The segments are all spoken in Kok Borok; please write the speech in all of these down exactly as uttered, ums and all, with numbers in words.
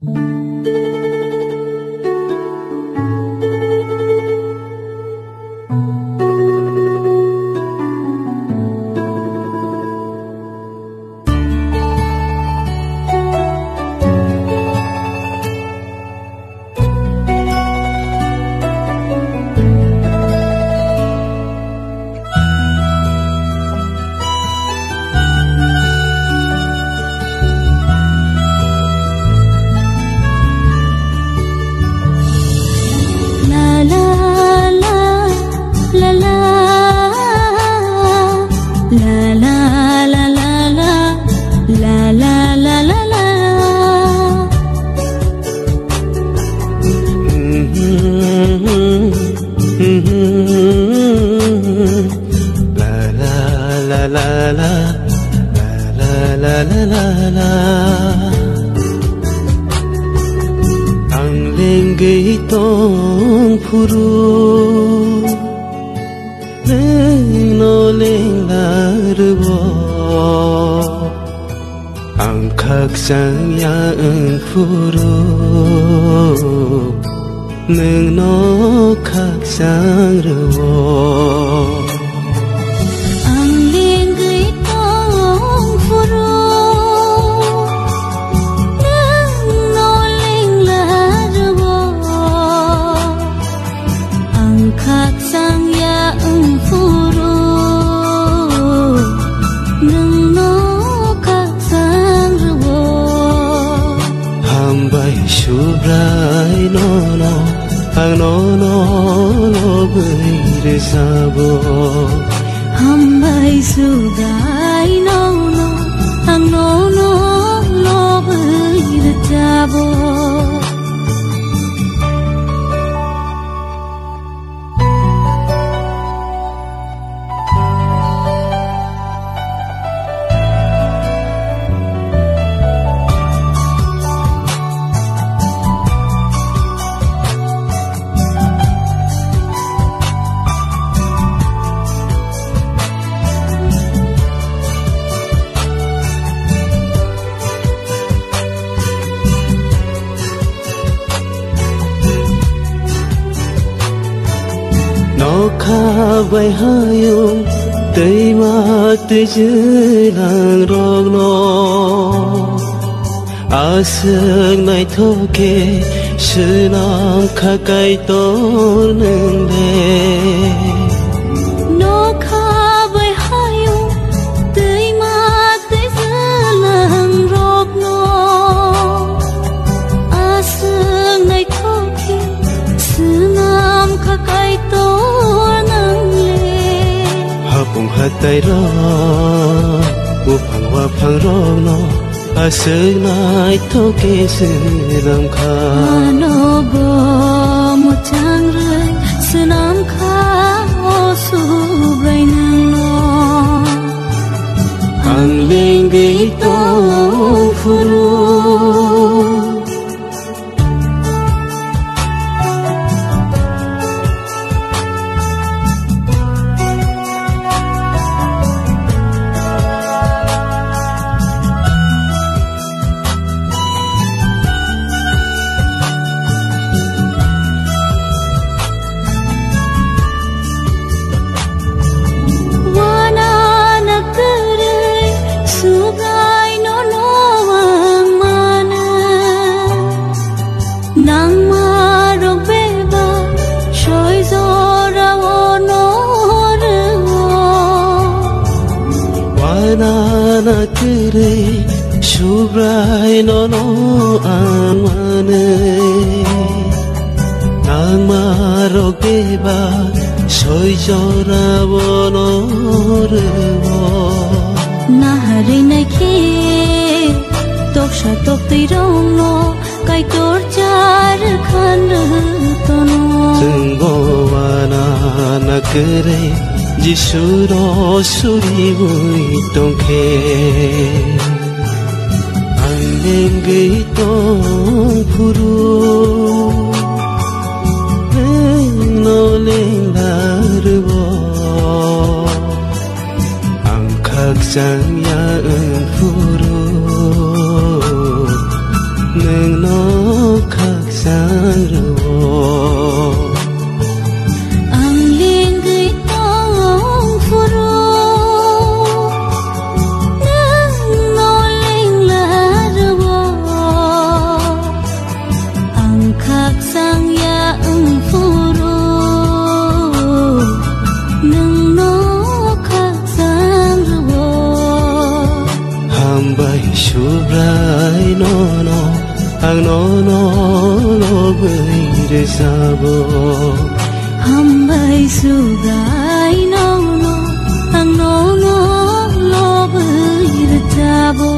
La la la la la la la la la la la. Ang lengwi tong phuru, nwng no lengla rwo. Ang khakchang ya wng phuru, nwng no khakchang rwo. Ang lengwi tong phuru, nwng no lengla rwo. Ang khakchang ya wng phuru, nwng no khakchang rwo. Hambai Subrai nono, ang nono lobwi rwchabo. Hambai Subrai nono, ang nono lobwi rwchabo. Nokha bai hayung twima twijlang rokno aswk naithok khe swnam kha Kaitor nwng de. Nokha bai hayung twima twijlang rokno aswk naithok khe swnam kha Kaitor nwng le. Hapung hatai rok, buphang waphang rokno aswk naithok khe swnam kha. Ano bo mwchang rwi swnam kha o Subrai nwngno. Ang lengwi tong phuru. Wana na kwrwi Subrai nono ang mano. Nangma rok bebak soi jora o no rwo. Wana na kwrwi Subrai nono ang manwi. Nangma rok bebak soi jora o no rwo. Naharwi naikhe toksa toktwi rokno Kaitor char khan rwtono. Chwng bo wana na kwrwi Jisu ro suriwi tongkhe. Ang lengwi tong phuru, nwng no lengla rwo. Ang khakchang ya wng phuru, nwng no Ang nono lobwi rwchabo. Hambai sugai nono, ang nono lobwi rwchabo.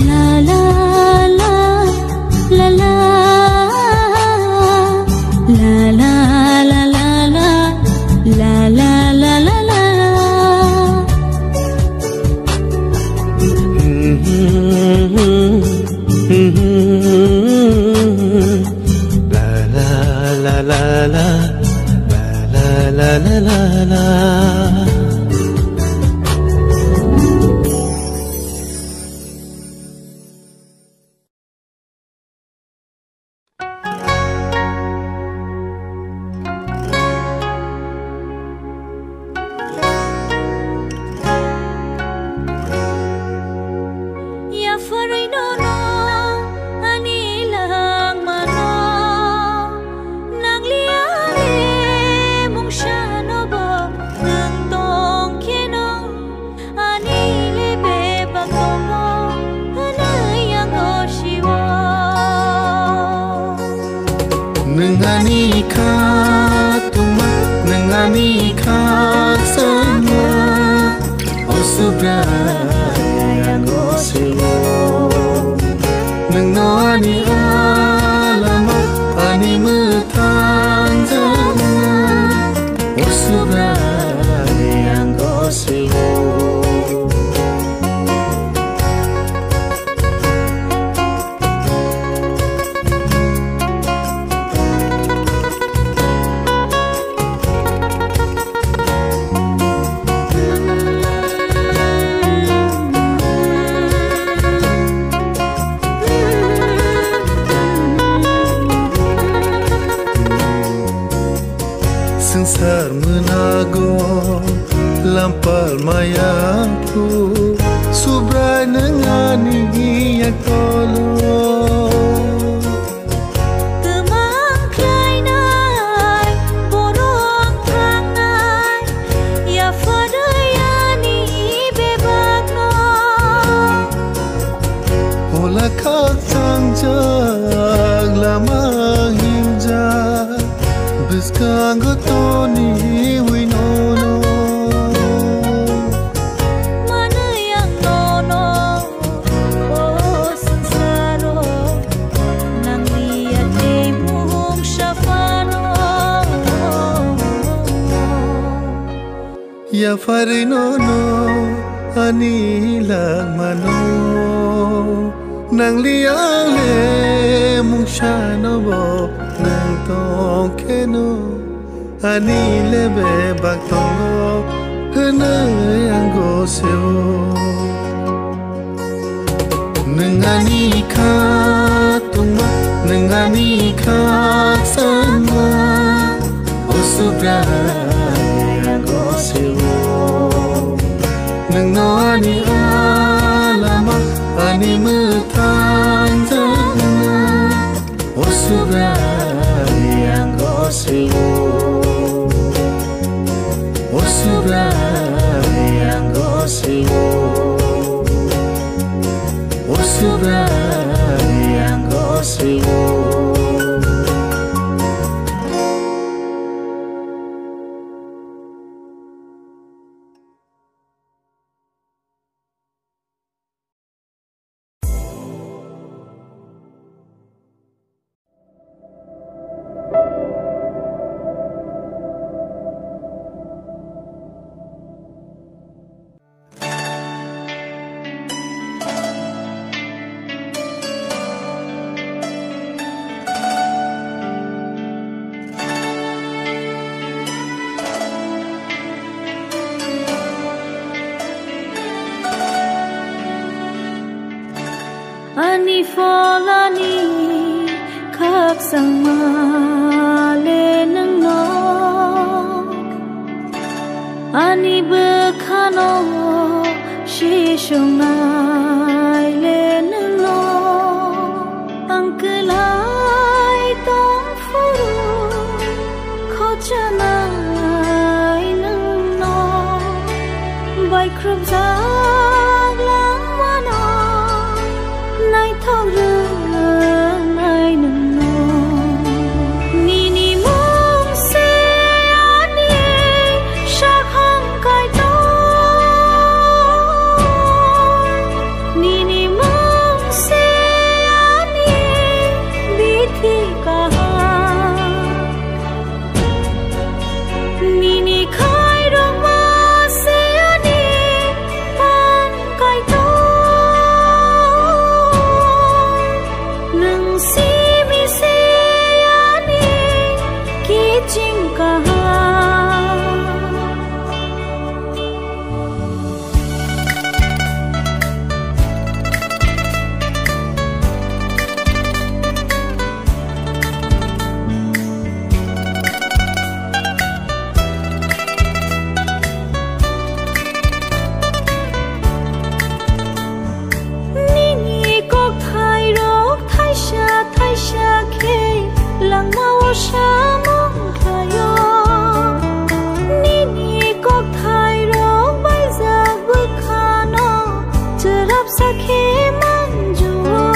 La la la la la. La la la la la. La la la la la. La la la la la. La la la la la. Yapharwi nono ani langmano, nangliya le mungsa nobo nwng tong kheno. Ani le bebak tongo, hwnwi ang gosio. Nwng ani kha tongma, nwng ani kha sama, o Subrai ang gosio. Nwng no ani alama, ani mwthang jana. O Subrai ang gosio. Swngchar mwnago lampal maya phu, Subrai nwng ani yaktolo. Twmang khlainai, borok thangnai, yapharwi ani bebakno. Hola khakchangjak lama himjak, bwskango toniwi nono. Manwi ang nono, o swngcharo, nangliya tei mungsa phano. Yapharwi nono ani langmano, nangliya le mungsa nobo nwng tong kheno, ani le bebak tongo hwnwi ang gosio. Nwng ani kha tongma, nwng ani kha sama, o Subrai ang gosio. Nwng no ani alama, ani mwthang jana. O Subrai ang gosio, o Subrai ang gosio, o Subrai ang gosio. Ani pholani khakchangma le nwngno, ani bwkhano sisongnai le nwngno, ang kwlai tong phuru khochanai nwngno, baikhrupjak langmano naithok Naithok rwnai nwngno. Nini mung se ani sakhang kaitor. Nini mung se ani bithi kaham. Nini khairokma se ani phan kaitor. Nwng simi se ani kiching kaham. Nini kokthairok thaisa thaisa khe langmao samung khlaio. Nini kokthairok baijak bwkhano chwrapsa khe manjuo.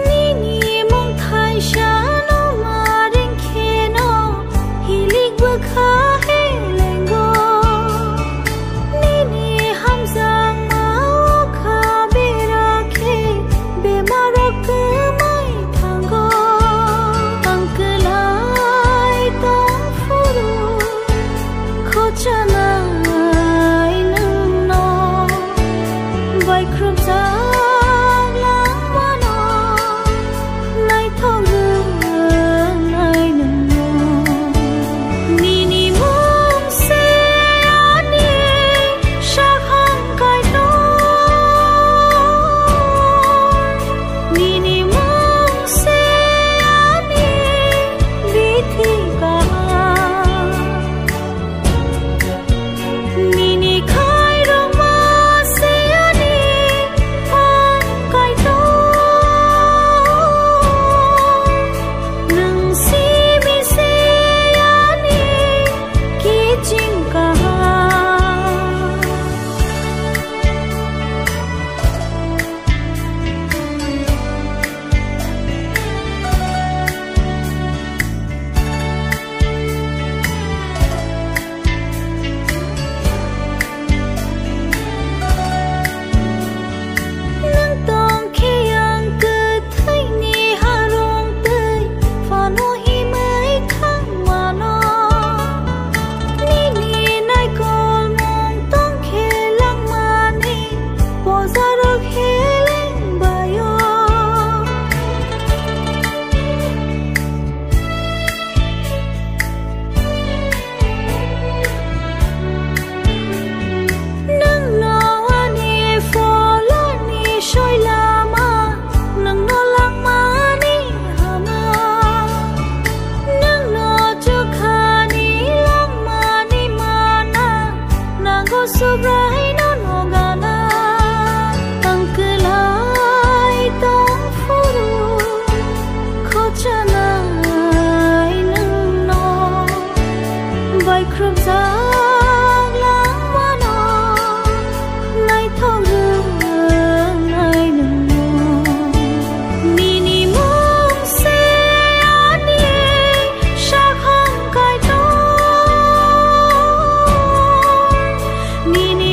Nini mung thaisano ma rengkheno hilik bwkha helengo. Nini hamjakma o kha bera khe bemarrok kwmai thango. Ang kwlai tong phuru khochanai nwngno, baikhrumjak langmano naithok rwnai nwngno. Nini mung se ani sakhang kaitor. Nini mung se ani bithi kaham. Nini khairokma se ani phan kaitor. Nwng simi se ani kiching kaham. Nwng tong khe ang kwthwini harong twi phano himwi thang mano. Nini naikolmung tong khe langmani bozarok heleng baio. Nwngno ani pholoni soi lama, nwngno langmani hama. Nwngno chukhani langmani mana, nango Subraino nogana. Ang kwlai tong phuru khochanai nwngno, baikhrumjak langmano naithok rwnai nwngno. Nini mung se ani sakhang kaitor. Nini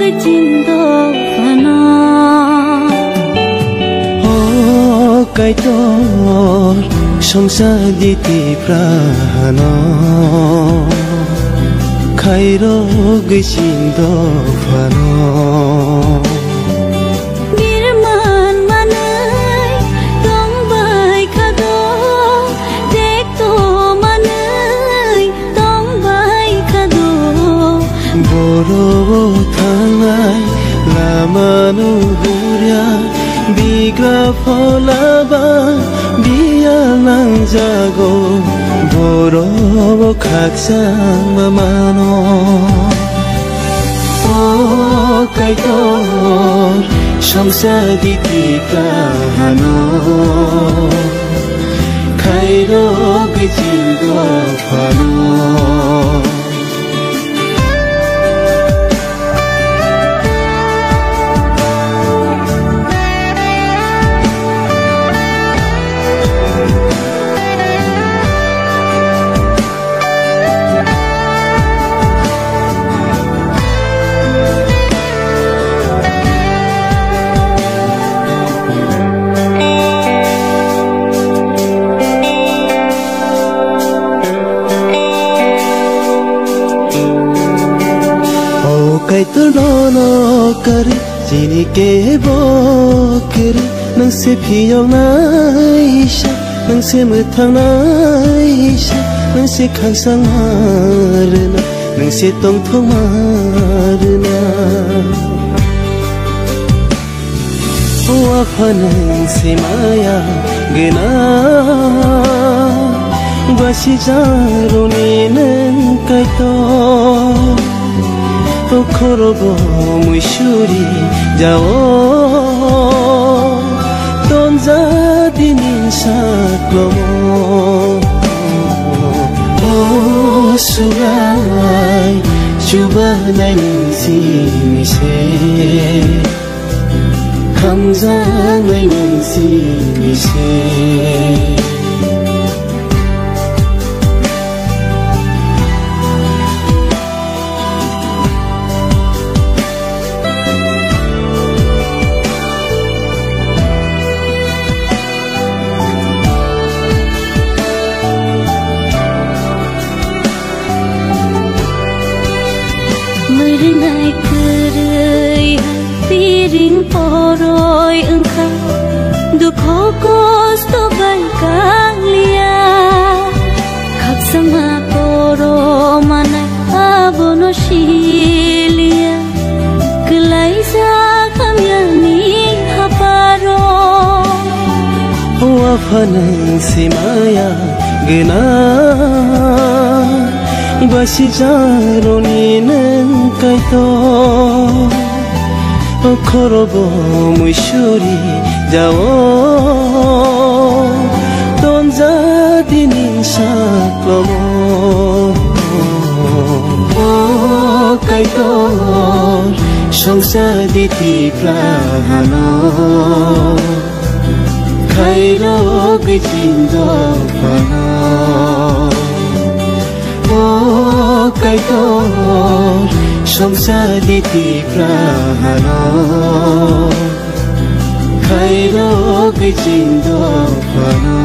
Chinto phano. O Kaitor, songsadi Tipra hano, khairogwi chinto phano. Birman manai tongbai khado, tekto manai tongbai khado. Boro thangnai lamano hurya, bigra pholaba biya nangjago. Boro khakchangma mano. O Kaitor, songsadi Tipra hano, khairogwi chinto phano. O Kaitor, nono kwrwi chini kebo kwrwi, nwng se phiyoknaisa, nwng se mwthangnaisa, nwng se khakchangma rwna, nwng se tongthokma rwna. O Apha, nwng se maya gwnang, basijakrokni nwng Kaitor. O khorogo muisuri jao, tonjadi nini saklomo. O Subraiyung, chubanai nwng simi se. Hamjaknai nwng simi se. Mwrwngnai kwrwi hai piring poroi wngkha, dukho kosto bai kang liya. Khakchangma toro manai abono siliya, kwlaijak hamyani haparo. O Apha, nwng se maya gwnang, basijakrokni nwng Kaitor. O khorogo muisuri jao, tonjadi nini saklomo. O Kaitor, songsadi Tipra hano, khairogwi chinto phano. O Kaitor, songsadi Tipra hano, khairogwi chinto phano.